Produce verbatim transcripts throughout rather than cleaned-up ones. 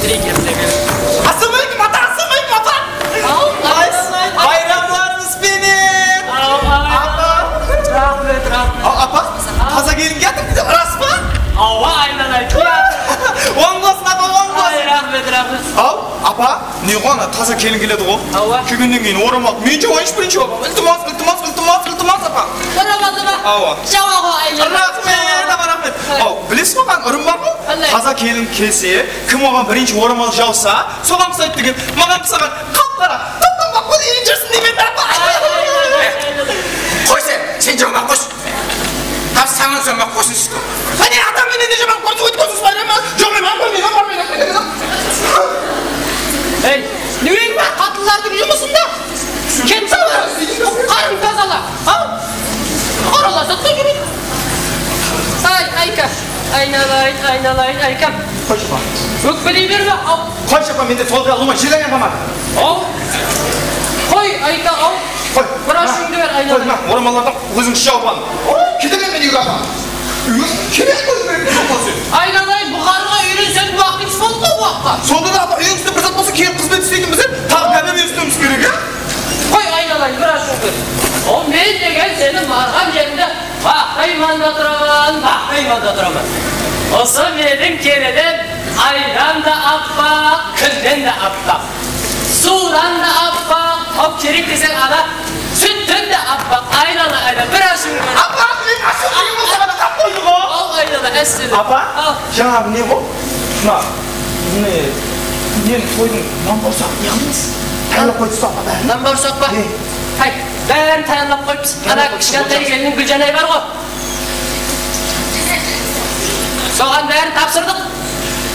Assalawma aleykum, ata, assalawma aleykum, ata. Aw, ay, assalawma aleykum. Bayramlarıńız benen. Aw, ay. Apa. Raxmet, raxmet. A, apa, taza kelin kiyatır, ras pa? Awa, aylanay, kiyatır. Oń bolsın, apa, oń bolsın. Ay, raxmet, raxmet. Aw, apa, ne ǵo, ana taza kelin keledi ǵo. Awa. Kelgennen keyin oramal. Men jawayınshı birinshi, apa. Iltimas, iltimas, iltimas, iltimas, apa. Oramaldı ma? Awa. Jawa ǵo, aylanay. Raxmet, apa, raxmet. Aw, bilesiz ba, maǵan ırım bar ǵo? Qanday? Taza kelin kelse, kim oǵan birinshi oramal jawsa, soǵan usaydı degen. Maǵan usaǵan qap-qara, tap-tawmaq bolıp iyin júrsin deymen da. Qoy sen, sen jawma, qosh. Tap saǵan jawma, qoshınshı. Áne, atam menen de jaman kórdi, óytip qoysańız, bayram ma? Jawmayman, kórmeymen, barmayman. Ey, neweń bar, qatınlardıń jumısında? Ket, sala, qarın tazala. Al. Aralasa da júredi. Ay, Ayka. Aynalayın, aynalayın, Aykam. Qoyshı, apa. Ókpeley berme, al. Qoyshı, apa, mende sol qıyalıma jel aylanǵan. Al. Qoy, Ayka, al. Qoy. Brushińdi ber, aynalayın. Qoy, oramallardan ózińiz jawıp alıń. Ketemen men úyge, apa. Úyge kelip ózim berip ketiń, qoy sen. Aynalayın, buǵarǵa úyrenseń, waqtıńız boldı ma, waqıtqa? Sonda da, apa, úyińizde bir zat bolsa, kelip xızmet isleytin bizler, taǵı kámel úyrenisiwimiz kerek, ya? Qoy, aynalayın, brushińdi ber. O, men degen seniń barǵan jerińde maqtayman da turaman, maqtayman da turaman. Usı meniń kelelim aydan da appaq, kúnnen de appaq. Suwdan da appaq, al kerek deseń, ana, sútten de appaq. Aynala, ayna, bir ashıw. Apa, men ashıw degen bolsa ǵana tap qoydı ǵo. Al, aynala, ássele. Apa, jańaǵı ne ǵo? Mına, mine, men toydıń nan bawırsaq ne qıldınız? Tayarlap qoydıńız ba, apa, bárin? Nan bawırsaq pa? Hay, bárin tayarlap qoyıppız. Ana, kishkentay keliniń Gúljanay bar ǵo. Soǵan bárin tapsırdıq.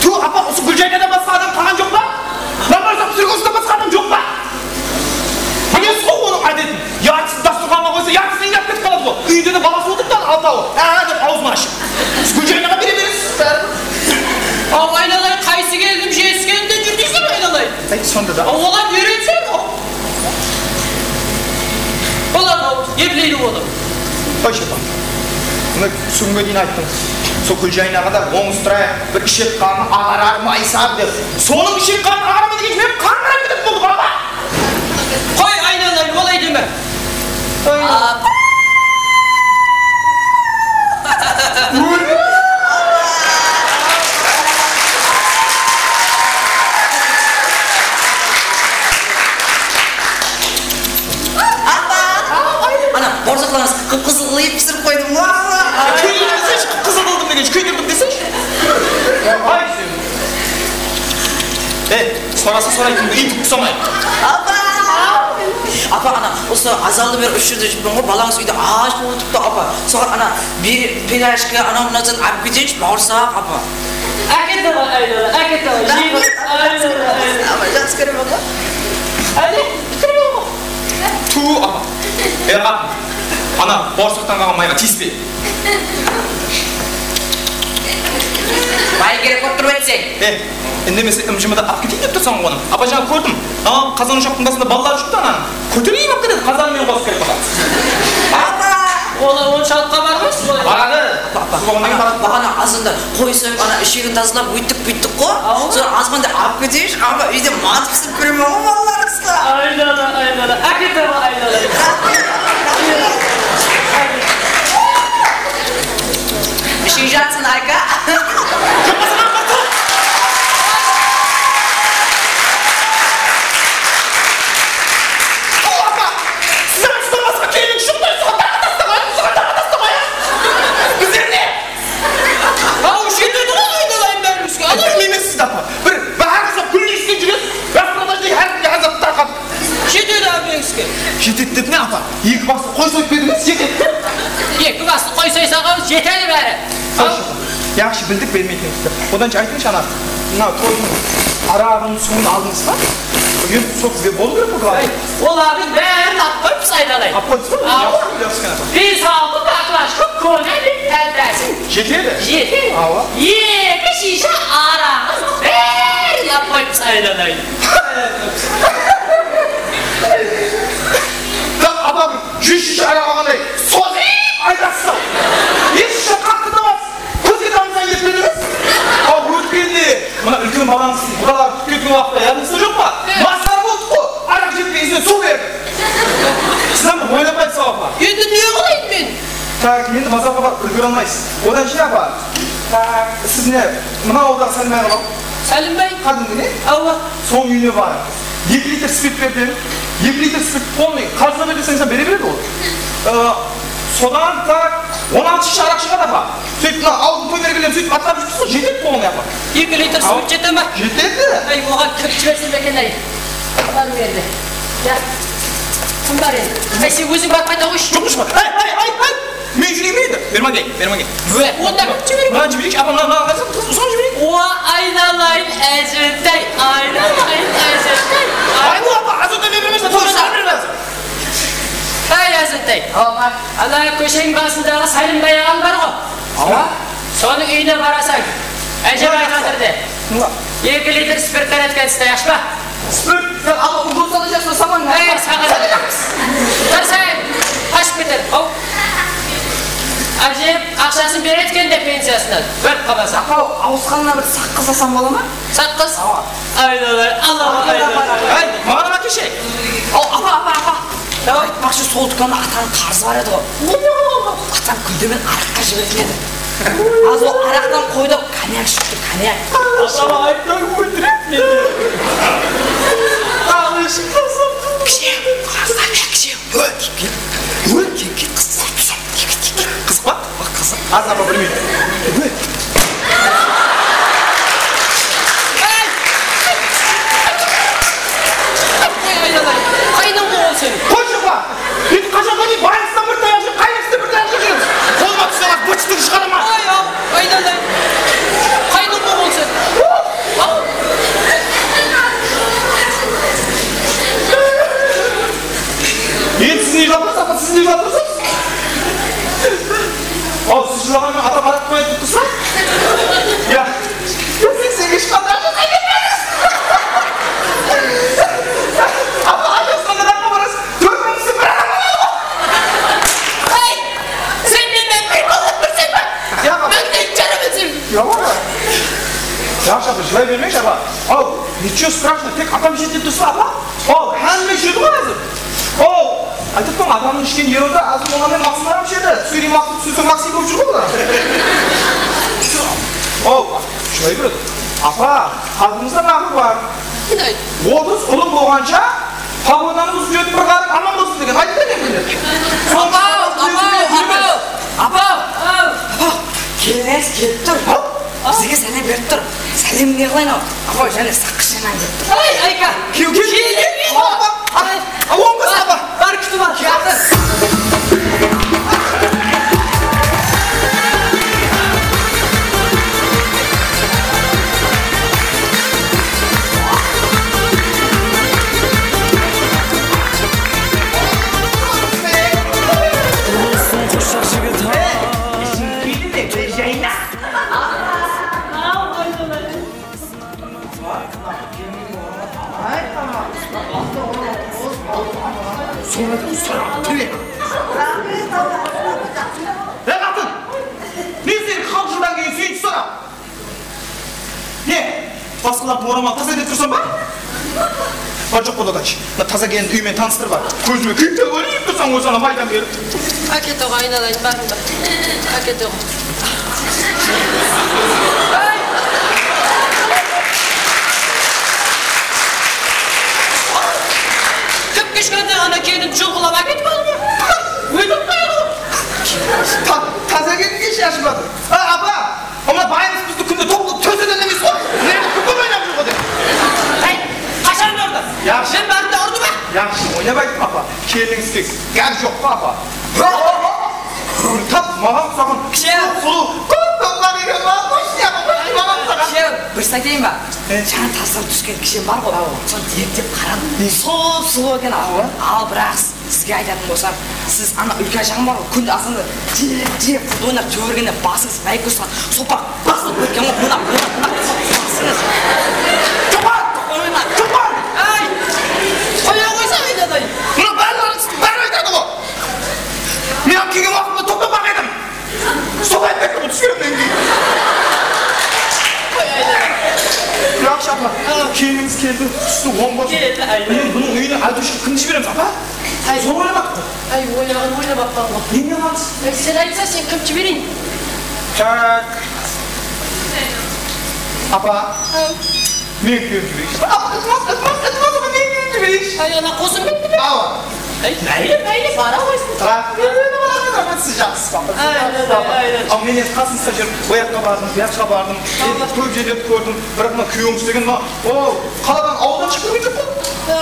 Tuw, apa, usı Gúljanaydan basqa adam qalǵan joq pa? Nan bawırsaq pisirgen usıdan basqa adam joq pa? Bilesiz ǵo onıń ádetin. Yartısın dasturxanǵa qoysa, yartısın iynap ketip qaladı ǵo. Úyinde de balası otırıptı, altawı. Á dep awzın ashıp. Siz Gúljanayǵa bere beresiz bárin. Aw, aynalayın, qaysı kelinim jetiskenin de júr deyseń, aynalayın. Ay, sonda da. Aw, olar úyrense, aw. Boladı, aw, epleydi onı. Qoyshı, apa. Mına túsinge deyin ayttıń. Sol Gúljanayǵa da oń ustırayıq, bir ishek qanı aǵarar, mayısar dep. Sonıń ishek qanı aǵarma degenshe, men qan qarap ketip boldı, apa. Qoy, aynalayın, olay deme. Apa! Ana, bawırsaqlarıńız qıp-qızıl qılıp pisirip qoydım. Kúydirdim deseyshi, qıp-qızıl qıldım degenshe, kúydirdim deseyshi. Ay, ey, sorasa soraytın, úytip usamay. Apa! Apa, ana, usı azallı beri úsh jerde júrmen ǵo, balańız úyde ash bolıp otırıptı, apa. Soǵan, ana, bir peляшка, ana, mına zat alıp keteyinshi, bawırsaq, apa. Ákete ǵo, Aylana, ákete ǵo. Jeymiz, Aylana, Aylana. Apa, jaqsı kóremen ǵo. Áne, kóremen ǵo. Tuw, apa. Er qatın. Ana, bawırsaqtan qalǵan mayǵa tiyispe. May kerek bolıp turıp aytsang. E, indemese, ım-jımıda alıp keteyin dep tursań ǵo onı. Apa, jańa kórdim. Awa, qazan-oshaqtıń basında balalar júripti, ananı kóterip iymap ketedi, qazanı menen qosıp kelip qalǵan. Apa! Olar onshalıqqa barmas, olar. Baradı. Apa, apa. Soǵan keyin baradı. Baǵana azanda qoy soyıp, ana ishegin tazalap, óyttik-búyttik ǵo. Awa. Soń azǵanda alıp keteyinshi, apa, úyde mantı pisirip beremen ǵo balalarıńızǵa. Aylana, Aylana. Ákete ǵo, Aylana. Ishing jansın, Ayka. Aw, apa, sizler usıdan basqa kelinlik joq pa? Usıǵan taǵı tastaǵan, usıǵan taǵı tastaǵan. Bizler ne? Aw, jetedi ǵoy, aynalayın, bárimizge. Ana. Bilmeymen sizdi, apa. Bir bárińiz gúlli iyisten júresiz, rasprodajdayı hár kimge hár zattı tarqatıp. Jetedi ápińizge. Jetedi dep ne, apa? Eki baslı qoy soyıp berdińiz, jetedi dep. Eki baslı qoy soysańız, jetedi bári. Qoyshı, apa. Yaqshı bildik bermeytuǵınıńızdı. Odan aytıńshı, ana, mına toydıń araǵın, suwın aldıńız ba? Endi sol sizde bolıw kerek ǵoy. Ey, olardıń bárin alıp qoyıppız, aynalayın. Alıp qoydıńız ba? Awa. Yaqshı, yaqshı, apa. Bes-altı baklajka kóne táltasin. Jetedi? Jetedi. Awa. Eki shiysha araǵın bárin alıp qoyıppız, aynalayın. Tap, apam, júz shiysha araq alǵanday sozıp aytasız-aw. Eki shiysha qattı tabasız. Kózge tamsań dep beremiz. Aw, ótkende mına úlken Balańız qudalar kútip ketken waqıtta yadıńızda joq pa? Masqara boldıq ǵo, araq jetpey izinen suw berdik. Sizden bir oylap aytsam apa. Endi ne qılayın men? Tak, endi Mazar apaǵa úlgere almaysız. Odan keyin apa, tak, siz ne, mına awıldaǵı Sálimbay aǵa bar ǵo? Sálimbay? Qádimgi ne? Awa. Sonıń úyine barıp, eki litr spirt berip, eki litr spirt polnıy qarızına ber deseń, bere beredi ol. Ee, sodan tak on altı shishe araq shıǵadı apa. Sóytip mına awıldıń tómen belgilerinden sóytip atlap júrsiz ǵo, jetedi polnıy apa. Eki litr spirt jete ma? Jetedi. Áy, oǵan kirip jibersin be eken, áy. Bar berdi. Ya. Kim bar endi? Áy, sen óziń barıp qayta ǵoyshı. Joq, joq. Áy, áy, áy, áy. Men júreyim endi. Bermagey, bermagey. Onda kim jibereyik? Mına jibereyik, apa, mına, mına, mına, usını jibereyik. O, aynalayın, ájentay, aynalayın, ájentay. Ay, bu apa, azottan bermeysiz, toǵızdan bermeysiz. Áy, ájentay. Apa. Ana kósheniń basındaǵı Sálimbay aǵań bar ǵo. Awa. Sonıń úyine barasań. Ájem aytqan túrde. Eki litr spirt beredi eken, stayaqshı pa? Spirt, sen ala, uqıp salajaysın, saman. Ey, saǵan. Tarsay, qashıp keter. Haw. Ájem aqshasın beredi eken de pensiyasınan. Kórip qalasań. Apa, awısqanına bir saqqız alsam bola ma? Saqqız? Awa. Aynalar, Allah aynalar. Ay, maǵan ama keshe. Aw, apa, apa, apa. Aytpaqshı, sol dúkanda atanıń qarızı bar edi ǵo. Atam kúnde meni araqqa jiberetin edi. Az ol araqtan qoydı, konyak shıqtı, konyak. Atama aytpań, óltiredi meni. Taǵı iship taslam. Kishi, qastan kishi. Ól, kel, kel. Ól, kel, kel, qızıq, qızıq. Qızıq pa? Qızıq. Azapa bilmeydi. Ól. Ay! Ay, aynalayın. Qaynań ol sen? Qoyshı, apa! Endi qashanǵa deyin baylıqtan bir tayaq jep, qaylıqtan bir tayaq jep júremiz? Qolıma tússe, bıçıtıń shıǵaraman. Ay, aw, aynalayın. Qaynań ol sen? Aw. Endi siz ne jılap atırsız, apa, siz ne jılap atırsız? Aw, siz jılaǵannan atam araq qoyadı dep tursa? Ya. Ya, sen, sen hesh qanday ajasqa ketpedińiz. Apa, ajasqa qanday barasız? Tórtimiz bir adam boladı ǵo. Ey, sen menen bir bolıp birseń be? Ya, apa. Menden jaramasań. Ya, apa. Yaqshı, apa, jılay bermeńshi, apa. Aw, nicho strashno, tek atam ishedi dep tursa, apa. Aw, hámme ishedi ǵoy házir. Aw, aytıp turman, atamnıń ishken eri de házir olarmen Maqsımlar ham ishedi. Túsireyim waqtı túsirse Maksim bolıp júr ǵoy bular. Aw, shılay beredi. Apa, xalqımızda naqıl bar. Qanday? Otız ulım bolǵansha, pogonnanı uzıp jiberip bir qarıp aman bolsın degen. Aytıp bergen bizler. Apaw, apaw, apaw. Apaw! Apaw! Kelinińiz kelip tur. Bizge sálem berip tur. Sálem ne qılayın-aw? Apaw, jáne saqqız shaynań dep tur. Ay, Ayka! Kel, kel, kel, kel! Ay, ay, oń kóz apa! Bar, kútip al, kiyatır! Ey, qatın! Ne sen qırq jıldan keyin súyip sora? Ne? Basqalardıń oramalın tasa dep tursań ba? Bar, joq, Polatay. Mına taza kelindiń úyi menen tanıstırıp al. Kózime kúyip te kórip tursań ǵoy, sana maydan berip. Ákete ǵoy, aynalayın, barıń ba. Ákete ǵoy. Kip-kishkentay ǵana kelin juwqılap áketip aldı ma? Ótip qoydı ǵoy. Ta-, taza kelinge shashıp atır. A, apa! Mına bayımız bizdi kúnde topıp tóseden emes ǵoy, mına jerde kúpir oynap júr ǵoy dep. Áy, qashan urdı? Yaqshı. Men barımda urdı ma? Yaqshı, oynap ayttım, apa. Kelinińizge gáp joq pa, apa? Tap maǵan usaǵan. Kishe. Sulıw, sulıw. Kóp toplar eken, maǵan qoyshı, apa, qoyshı, maǵan usaǵan. Kishe, bir zat aytayın ba? E? Jańa tastan túsken kishem bar ǵoy. Awa. Sonı direkt dep qaradım. Ne? Sup-sulıw eken, awa. Al, biraq Sizge aytatın bolsam, siz ana úlken ajaǵım bar ǵoy, kúnde azanda direkt, direkt futbol oynap júre bergende basıńız máyek uslan, sopaq basılıp ketken ǵoy, mına, mına, mına, basıńız. Chopar! Oyna, chopar! Áy! Qoya ǵoysań, aynaday! Mına bárlerin, bári aytadı ǵoy! Men kelgen waqtımda toqtap-aq edim! Solay aytpay turıp túskenim men. Qoy, aynaday. Ya, Keldińiz, keldi. Tústi on bolsın. Keldi, ayda. Mine, bunıń úyine aytıwshı kimdi jiberemiz, apa? Ay. Sol oylamadıq pa? Ay, oylaǵan oylamappan ǵoy. Endi alamız. Ay, sen aytsań, sen kimdi jibereyin? Tak. Apa. Ay. Meni kúyewim jibereyinshi. Apa, iltimas, iltimas, iltimas, apa, meni kúyewim jibereyinshi. Ay, ana, qosım ketti me? Awa. Ay, máyli, máyli, bara ǵoysın. Raxmet, raxmet, siz jaqsız. Ay, ay, ay, ay. Al, men endi qasıńızda júrip, o jaqqa bardım, bu jaqqa bardım. Endi kóp jerlerdi kórdim. Biraq mına kúyewińiz degen mına, o, qaladan, awıldan shıǵıp kóren joq ǵoy.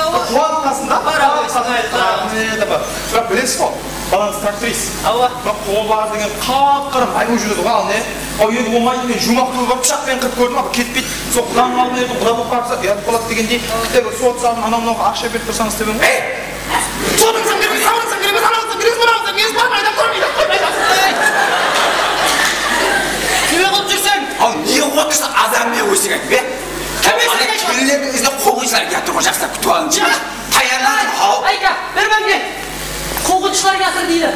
Awa. Quwanıp qalsın da. Bara ǵoysın, ay, bara. Raxmet, apa. Biraq bilesiz ǵoy, balańız traktorist. Awa. Mına qolları degen qap-qara may bolıp júredi ǵoy, al ne? Al, endi ońaydı, men juwmaq túgil barıp, pıshaq penen qırıp kórdim, al, ketpeydi. Sol qudanıń aldına erdim, quda bolıp barsa, uyat boladı degendey, kútep bir suwat salıp, anaw-mınawǵa aqsha berip tursańız dep edim. Ey! Suwatın sań bermez, salıń sań bermez, anaw sań bermez, mınaw sań bermez, barıp aydap turıp, aydap turıp, aydap turıp. Neme qılıp júrseń? Al, ne qılıp júrseń, azan menen ósek aytıp, e? Kim esin aytqan? Kellerdiń izine quwǵınshılar kiyatır ǵoy, jaqsılap kútip alıń. Tayarlanıń, haw. Ayka, bermenge. Quwǵınshılar kiyatır deydi.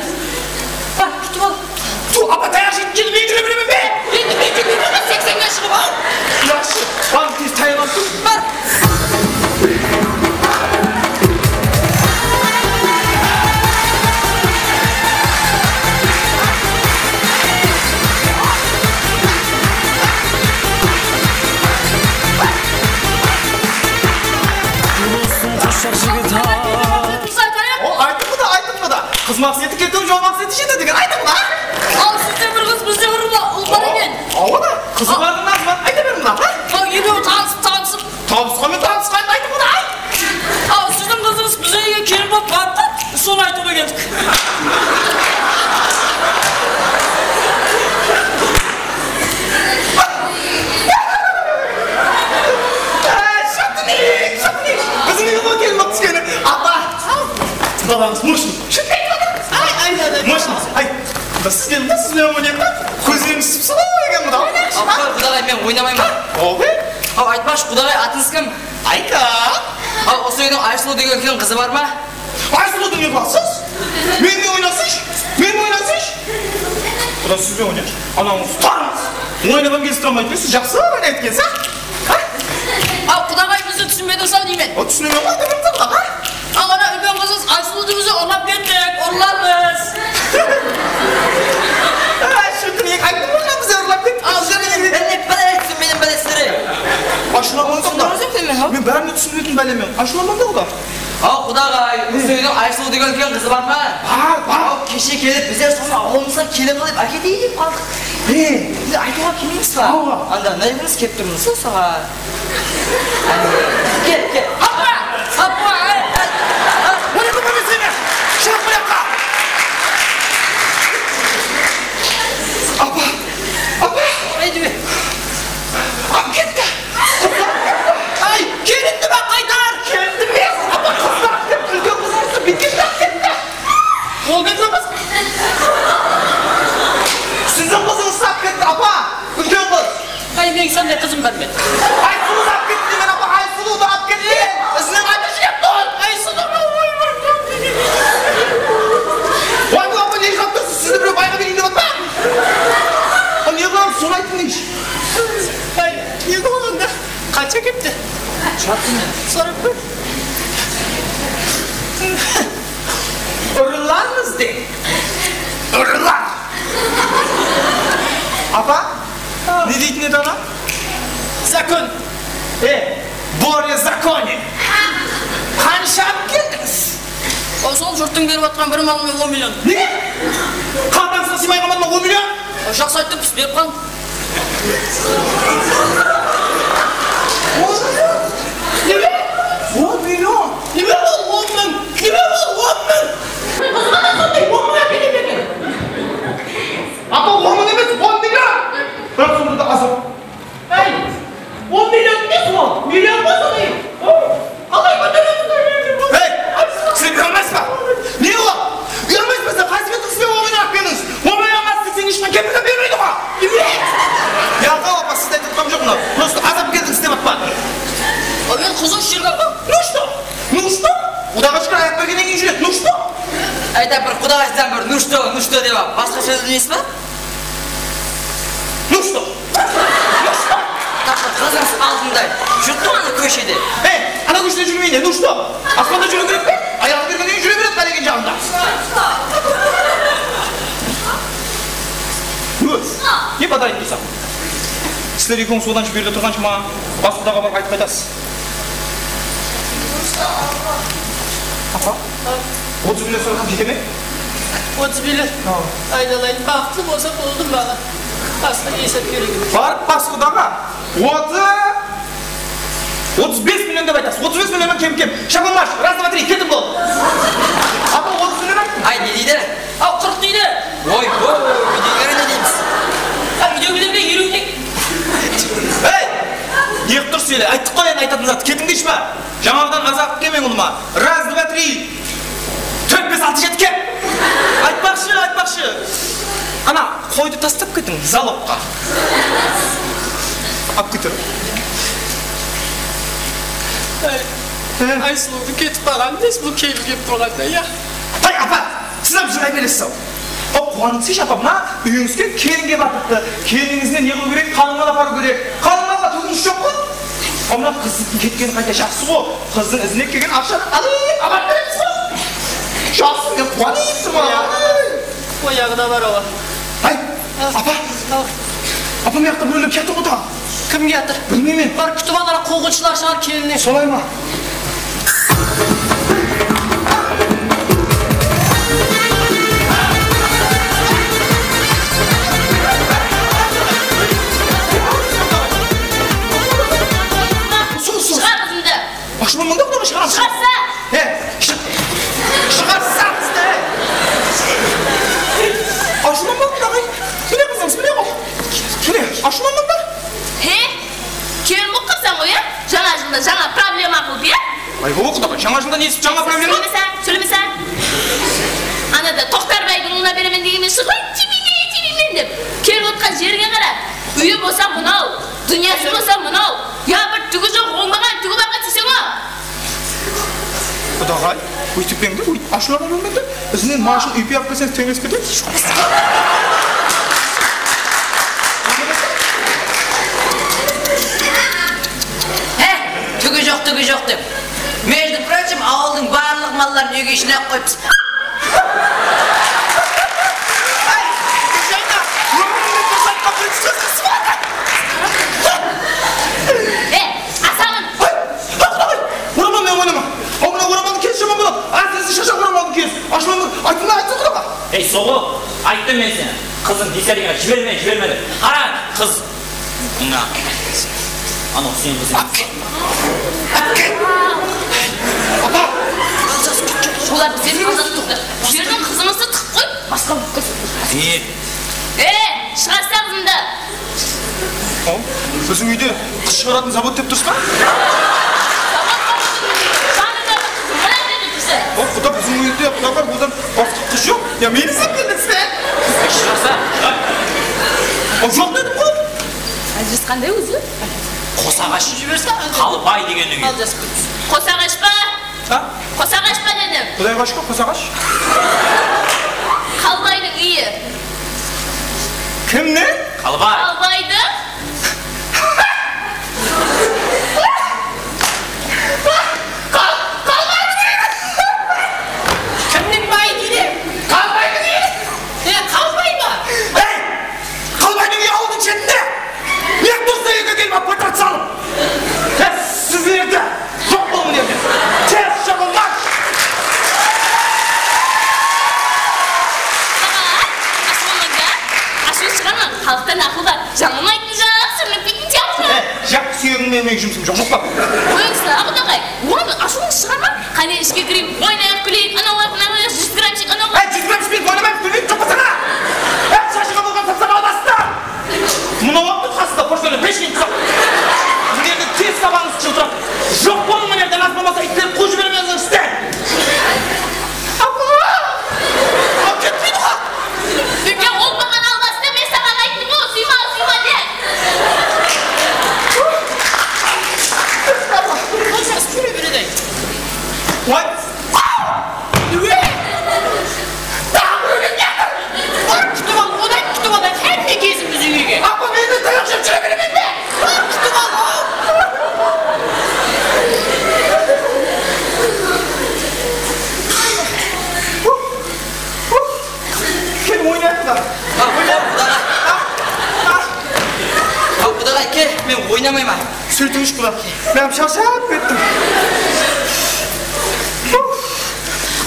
Bar, kútip al. Tuw, apa, tayaq jeyip keldim, men júre beremen be? Endi men júre beremen, seksenge shıǵıp al. Jaqsı, bar, tez tayarlanıp tur. Bar. Biz aytayıq. O, aytıp mı da, aytıp mı da? Qız maqseti ketew, jol maqseti jete degen aytıp mı da? Al, sizde bir qız, bizde bir ul bar eken. Awa da, qızı bardıń nazı bar, ayta ber mına, ha? Al, ekewi tanısıp, tanısıp. Tabısqan menen tanısqandı aytıp mı da, ay? Al, siziń qızıńız biziń úyge kelin bolıp barıptı, sonı aytıwǵa keldik. Shaptınik, shaptınik. Biziń úyge kelin bolıp túskeni. Apa. Balańız moshnik. Ay, ay, ay, ay. Moshnik. Ay, siz keliń da, siz menen oynayıq ta. Kózlerińiz sıp-sılaw eken, qudaǵay. Al, qudaǵay, men oynamayman. Oy. Al, aytpaqshı, qudaǵay, atıńız kim? Ayka. Al, usı úydiń Aysulıw degen úlken qızı bar ma? Aysulıwdı ne qılasız? Menimen oynasınshı, menimen oynasınshı. Quda, siz benen oynayınshı. Anawıńız tarmaz. Oynaǵan gezdi tamay etpesiz, jaqsı oynaydı ekensiz, a? Al, qudaǵay, bizdi túsinbedińiz-aw deymen. O, túsinemen ǵoy, ayta beriń, qudaǵay. Al, ana úlken qızıńız Aysulıwdı biz urlap kettik, urlarmız. Ay, shúkir, ayttım ǵoy, biz urlap kettik. Al, sizler menen bálek, bálek, túsinbediń bálesleri. Ashıwlanbań da, quda. Men bárin túsinbedim bálemen. Ashıwlanbań da, quda. Aw, qudaǵay, usı úydiń Aysulıw degen úlken qızı bar ma? Bar, bar. Aw, keshe kelip, bizler sonı awılımızǵa kelin qılıp áketeyin dep qaldıq. Ne? Bizler aytıwǵa kelmeymiz ba? Awa. Anda nayıbımız kelip tur, mınaw saǵan. Kel, kel. Apa! Apa! Ay, ay, ay. Mine, mine, mine, seni! Shıǵıp, mıyaqqa! Apa! Apa! Aytıp. Alıp ketti! Ay, kelindi ma qaytar? Kelindi emes, apa, qızdı alıp ketti, úlken qızıńızdı, biytkendi alıp ketti. Ol kim qız? Siziń qızıńızdı alıp ketti, apa, úlken qız. Ay, meniń sonday qızım bar men. Aysulıwdı alıp ketti deymen, apa, Aysulıwdı alıp ketti. Izinen qayta júrip tur. Aysulıw, oy, oy, oy. Oy, apa, ne jılap tursız? Sizdi birew bayǵa bereyin dep atpa? Al, ne qılamız, sonı aytıń deyshi. Ay, ne qılaman da? Qansha kepti? Sorap kór. Urılarmız de. Urılar. Apa, ne deytin edi ana? Zakon. E, Borya, zakone. Qansha alıp keldińiz? O, sol jurttıń berip atqan bir malıma on million. Ne? Qaltańızǵa sıymay qalmadı ma on million? O, jaqsı ayttı, biz berip qaldıń. On million? Neme? On million? Neme ol on mıń? Neme ol on mıń? Qızıma da sonday on mıń ákele bergen. Apa, on mıń emes, on million! Biraq sonda da azap. Ey, on million emes ol, million bolsa ne? Qalay kóteremiz? Ey, sen uyalmaysız ba? Ne o? Uyalmaysız ba sen? Qaysı betińizbe ońayın alıp keldińiz? Ońay almasız deseń, eshqan kepilge bermeydi ǵoy. Uyalma! Yalqaw apa, sizdi aytıp atqanım joq mınaw. Просто azap keldińiz dep atpan. Al, men qızım shırǵa. Ну что? Ну что? Qudaǵa shúkir, ayaq bergennen keyin júredi. Ну что? Ayta bir, qudaǵa aytsań bir, ну что, ну что dep al. Basqa sóz bilmeysiz ba? Ну что? Ну что? Tap, tap, qızıńız. Altınday. Júrdi anaw kóshede. Ey, anaw kóshede júrmeydi, ну что? Aspanda júriw kerek pe? Ayaǵın bergennen keyin júre beredi qálegen jaǵında. Óz, ne badalayıp tursań? Sizler ekewińiz odan bu jerde turǵansha maǵan bas qudaǵa barıp aytıp qaytasız. Apa, otız million sorasań jete me? Otız million? Ha. Aynalayın, baxıtlı bolsa boldı maǵan. Basqa esap kerek emes. Barıp bas qudaǵa. Otız, otız bes million dep aytasız. Otız bes millionnan kem, kem. Shapan marsh, раз, два, три, ketiń bol. Apa, otız million ayttım. Ay, ne deydi? Al, qırq deydi. Oy, oy, úydegilerge ne deymiz? Al, úydegilerge eliw deydi. Ey! Ne qılıp tursız ele? Ayttıq ǵoy endi aytatın zattı. Ketiń deyshi ma? Jańaǵıdan azaqlıq kelmeń ulıwma. Раз, два, три. Tórt, bes, altı, jeti, kel! Aytpaqshı, aytpaqshı. Ana, qoydı tastap ketiń, zalogqa. Alıp keter. Ay, Aysulıwdıń ketip barǵanı nesi bul, kelin kelip turǵanda, ya? Hay, apa, siz hám jılay beresiz-aw. Hop, quwanıńız apa, mına úyińizge kelin kelip atırıptı. Kelinińizdi ne qılıw kerek? Qalınǵal aparıw kerek. Qalınǵalǵa túginińiz joq ǵo. Al, mına qızdıń ketkeni qayta jaqsı ǵo. Qızdıń izine kelgen aqshanı alıp, aparıp beremiz ǵo. Jaqsı, men quwanıptım, a. Oyaǵı da bar, awa. Ay, apa. Apa, mıyaqta birew kiyatır ǵo taǵı. Kim kiyatır? Bilmeymen. Bar, kútip al, ana, quwǵınshılar shıǵar kelinen. Solay ma? Sol, sol. Shıǵar qızımdı. Ashıwlanbań da, qudaǵa, shıǵaramız. Shıǵarsa! He, shı-, shıǵarsa qızdı, he! Ashıwlanbań, qudaǵay. Mine qızıńız, mine ǵo. Mine, ashıwlanbań da. He? Kelin bolıp qalsań ǵoy, ya? Jańa jılda jańa problema qılıp, ya? Ay, o, qudaǵay, jańa jılda nesip jańa problema? Sóylemeseń, sóylemeseń. Anada Toqtarbaydıń ulıwına beremen degen emes ǵoy, tiymeymen, tiymeymen dep. Kelip otqan jerińe qara. Úyi bolsa mınaw, dúnyası bolsa mınaw. Ya bir túgi joq, ońbaǵan túgi barǵa tiyseń-aw. Qudaǵay, óytip peń de, óytip ashıwlana bermeń de. Izinen mashın úype alıp kelseńiz, teńlesip ketedi. He, túgi joq, túgi joq dep. Между прочим, awıldıń barlıq malların úyge jıynap qoyıpsız. Ay, Gúljanna, ómirimde bir zatqa birinshi sóz qısıp atır. E, Asaǵın! Ay, ay, qudaǵay, oramal menen oynama. Aw, mına oramaldı kes, jaman boladı. Ásirese shashaq oramaldı kes. Ashıwlanıp, ayttım da, ayttım qudaǵa. Ey, Soǵo, ayttım men seni. Qızın diskotekaǵa jiberme, jiberme dep. Qara, qız. Mına. Anaw sen qızıń. Ápke! Ápke! Apa! Olar bizden aldasıp turıptı. Bul jerden qızımızdı tıqıp qoyıp, basqa bolıp ketsin. E, shıǵarsa qızımdı. Al, biziń úyde qız shıǵaratın zavod dep turıs pa? Janına bir qızım, mına jerde tursa. Al, quda, biziń úyde qudaǵay, odan basqa qız joq. Ya meni izlep keldińiz be? Shıǵarsa, shıǵar. Al, joq dedim ǵoy. Ájirasqanday ózi. Qosaǵash. Jiberse, Qalıbay degenniń úyi. Qosaǵash pa? Ha? Qosaǵash pa dedim. Qudayǵa shúkir, qosaǵash. Qalbaydıń úyi. Kimniń? Qalbay. Qalbaydıń. Qal-, Qalbaydıń úyi. Kimniń bayı deydi? Qalbaydıń úyi. E, Qalbay ma? Ey! Qalbaydıń úyi awıldıń shetinde. Ne qılıp tursa, úyge kelip, ap, patat salıp. He, sizlerdi! Joq bolıń mına jerde! Tez shıǵıńlar! Awa, ashıwlanbań da, ashıw shıǵarmań, xalıqta naqıl bar, jaman aytqan jaq, súrmekpeytin tiyaqlı. He, jaq, súyegińdi menmen jumısım joq, joq pa? Qoyıńız da, Abudaǵay, onıń ashıwın shıǵarmań, qáne ishke kireyik, oynayıq, kúleyik, anaw alayıq, mınaw alayıq, júz gramm isheyik, anaw alayıq. He, júz gramm ishpeyik, oynamaymız, kúlmeymiz, joq pa saǵan! He, shashıńa bolǵan sapsarı alasızda! Mınaw alıp tur qasında, poshkada peshken qusap. Sizlerdi tez sabaǵıńız jıltırap. Joq bolıń mına jerden, az bolmasa iytlerdi quwıp jibermeńiz ishten. Apa! Al ketpeydi ǵo. Ya ol maǵan almasın dep men saǵan ayttım ǵo, sıyma, sıyma dep. Oy! Taǵı bir ólim kiyatır! Men oynamayman. Sóytińiz, quda. Men sharshap kettim.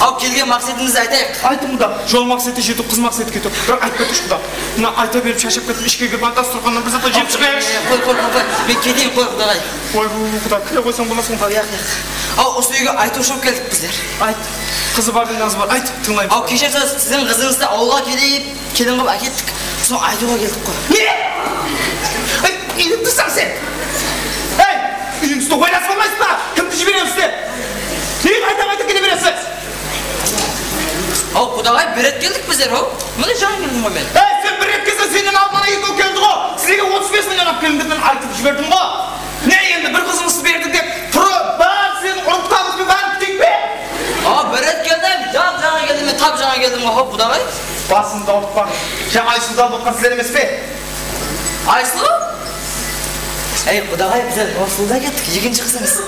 Aw, kelgen maqsetińizdi aytayıq. Aytıń, quda. Jol maqseti jetiw, qız maqseti ketiw. Biraq aytpay turshı, quda. Mına ayta berip sharshap kettim. Ishke kirip, dasturxannan bir zatlar jep shıǵayıqshı. Qoy, qoy, qoy, qoy. Men keteyin, qoy, qudagay. Oy, bu, quda, kire qoysań bolasań, quda. Yaq, yaq. Aw, usı úyge aytıwshı bolıp keldik bizler. Ayt. Qızı bar, degen qızı bar. Ayt, tıńlaymız. Aw, keshersiz, siziń qızıńızdı awılǵa kelip, kelin qılıp ákettik. Soń aytıwǵa keldik ǵoy. Ne? Ay, ne dep tursań sen? Ey, úyińizdi oylasıp almaysız ba? Kimdi jiberemiz dep? Nege qayta-qayta kele beresiz? Aw, qudaǵay, bir ret keldik bizler, aw. Mine, jańa keldim ǵoy men. Ey, sen bir ret kelseń, sennen aldın ana ekew keldi ǵoy. Sizlerge otız bes million alıp keliń dep men aytıp jiberdim ǵoy. Ne endi, bir qızımızdı berdik dep turıp, bar, sen urıp tabıs penen bárin kutayıq pe? Aw, bir ret keldim, jap jańa keldim, men tap jańa keldim ǵoy, hop, qudaǵay. Basımdı awırtpań. Jańa Aysuwdı alıp otqan sizler emes pe? Aysuw? Ey, qudaǵay, bizler Nursulıwdı kettik, ekinshi qızıńız.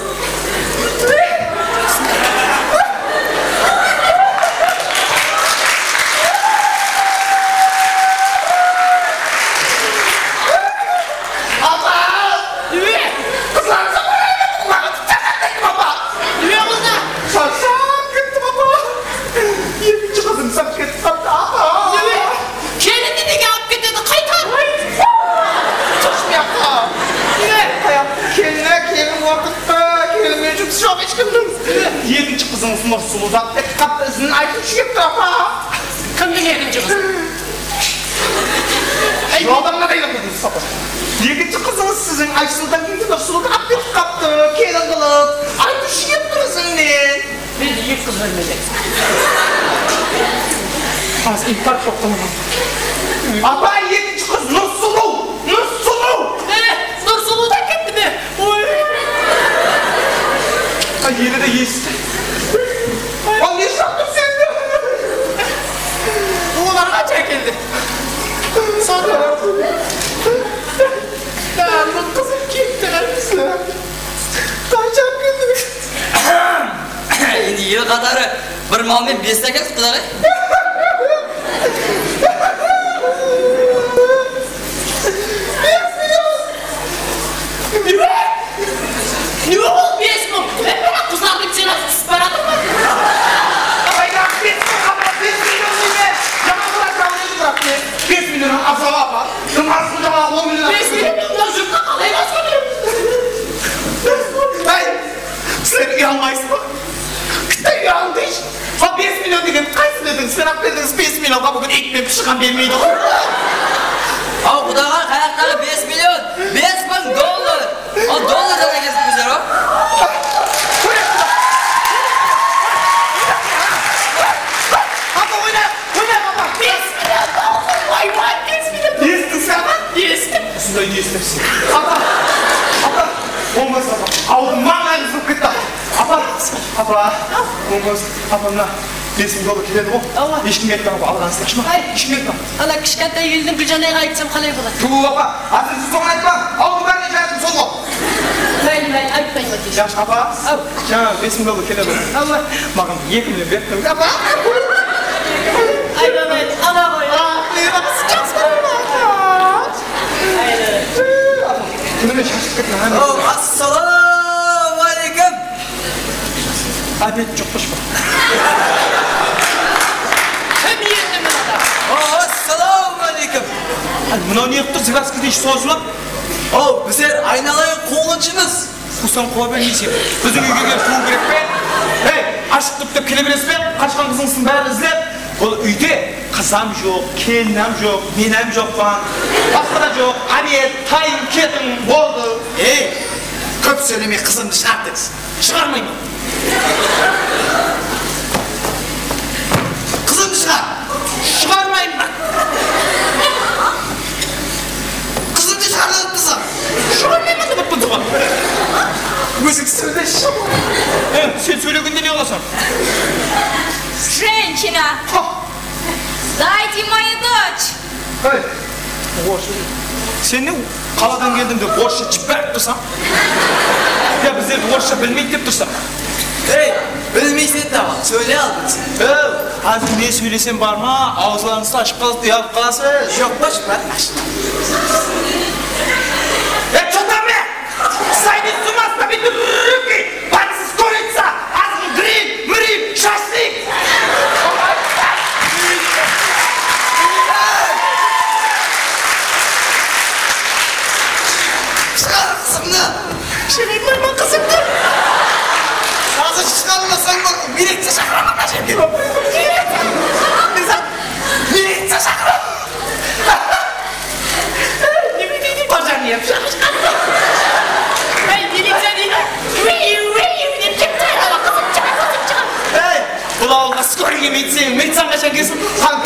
Apa! Neme? Qızlarımızǵa orayman, qulaqqa tutsań qanday, apa? Neme boldı? Sharshap kettim, apa. Ekinshi qızım sap ketip qaptı, apa. Neme? Kelindi nege alıp ketedi, qaytar! Turshı buyaqqa. Neme? Qayaqtıń keline, kelin ortıqtı, kelin menen jumısı joq hesh kimniń. Ekinshi qızıńız Nursulıwdı alıp ketip qaptı, izin aytıwshı kelip tur, apa. Kimdiń ekinshi qızı? Ey, adamlar aylanıp ketedi, apa. Ekinshi qızıńız siziń Aysuwdan keyingi Nursulıwdı alıp ketip qaptı, kelin qılıp. Aytıwshı kelip tur izin menen. Mende eki qız bar, mende. Az infarkt bolıp qalǵan. Apa, ekinshi qız Nursulıw, Nursulıw. E, Nursulıw da ketti me? Oy. Ay, ele de esitti. Al, ne jaqtı sende? Olar qansha keldi? Sonda. Bárlik qızım ketti, qáytesi. Qansha keldi? Endi el qatarı bir mal menen besti ákeldik, qudaǵay. Neme? Neme ol bes mıń? E, mına qızlar dep sen azı túsip baratır ma? Qaydaǵı bes mıń, qapa, bes million deymen. Jańa qızlar jawın edi, biraq bes, bes million abzal apa. Kim azsın jańa on million. Bes million mına jurtqa qalay basqa beremiz? Ey, sizler uyalmaysız ba? Kitte uyalın deyshi. Ha, bes million degen qaysın edińiz? Sen-aq berdińiz bes millionǵa, búgin iyt penen pıshıǵam bermeydi ǵoy. Aw, qudaǵay, qayaqtaǵı bes million? Bes mıń dollar! Al, dollardan ákelip bizler, aw. Apa, oynayıq, oynayıq, apa. Bes million dollar, vay, vay, bes million dollar. Esittiń sen, apa? Esittim. Usınday ne esitepseń? Apa, apa, bolmasa, apa. Awzım mańlayım qızıp ketti. Apa, apa, bolmasa, apa, mına bes mıń dollar keledi ǵoy. Awa. Eshkimge aytpań, apa, alǵanıńızdı ashpa. Ay. Eshkimge aytpań. Ana kishkentay elden Gúljanayǵa aytsam qalay boladı? Tuw, apa, ásirese soǵan aytpań. Awıldıń bárine jaydım sol ǵoy. Maylı, maylı, aytpayman, kesh. Yaqshı, apa. Aw. Jańa bes mıń dollar keledi. Awa. Maǵan eki million berip tur. Apa. Aytpayman, ala ǵoy. Apa, jaqsı kóreme, apa. Kúnime shashıp kettim, há. Aw, assalawma aleykum. Obed joq pa, shıpa? Kim endi mınada? Aw, assalawma aleykum. Ay, mınaw ne qılıp tur, zıgaskidey sozılıp? Aw, bizler aynalayın quwǵınshımız. Quwsań quwa ber, ne iseń? Biziń úyge kelip quwıw kerek pe? Ey, ashıqtıp dep kele beresiz be? Qashqan qızıńızdıń bárin izlep, ol úyde qızam joq, kelinim joq, menem joqpan. Basqa da joq, obed, tayın, ketiń, boldı. Ey, kóp sóyleme, qızımdı shıǵar deńiz. Shıǵarmayman. Qızımdı shıǵar. Shıǵarmayman. Qızımdı shıǵar dedim, qızım. Shıǵarmayman dep atırman ǵoy. Óziń sóyleshi. E, sen sóylegende ne qılasań? Женщина! Дайте мою дочь! Hey, orıssha. Sen ne qaladan keldim dep orıssha jiberip tursań? Ya bizlerdi orıssha bilmeydi dep tursań? Ey, bilmeyseń de, sóyley aldıń sen. Ey, házir ne sóylesem bar ma, awızlarıńızdı ashıp qalasız, uyalıp qalasız. Joq pa, shıpar, ash. Э, чё там, э? Сойди с ума, стабильный руки, пальцы скорится, азгрин, мрин, шашлык. Shıǵar qızımdı! Shıǵarmayman qızıńdı! Házir shıǵarmasań, ol militsiya shaqıraman, ájemge. Militsiya shaqıraman! Neme deydi, barjaǵın erip shıǵar. Ey, militsiya deydi. Wiu, wiu dep ketti. Qızım shıǵar, qızım shıǵar. Ey, bul awılǵa skoriy kelmeydi, seniń militsiyang qashan kelsin? Tań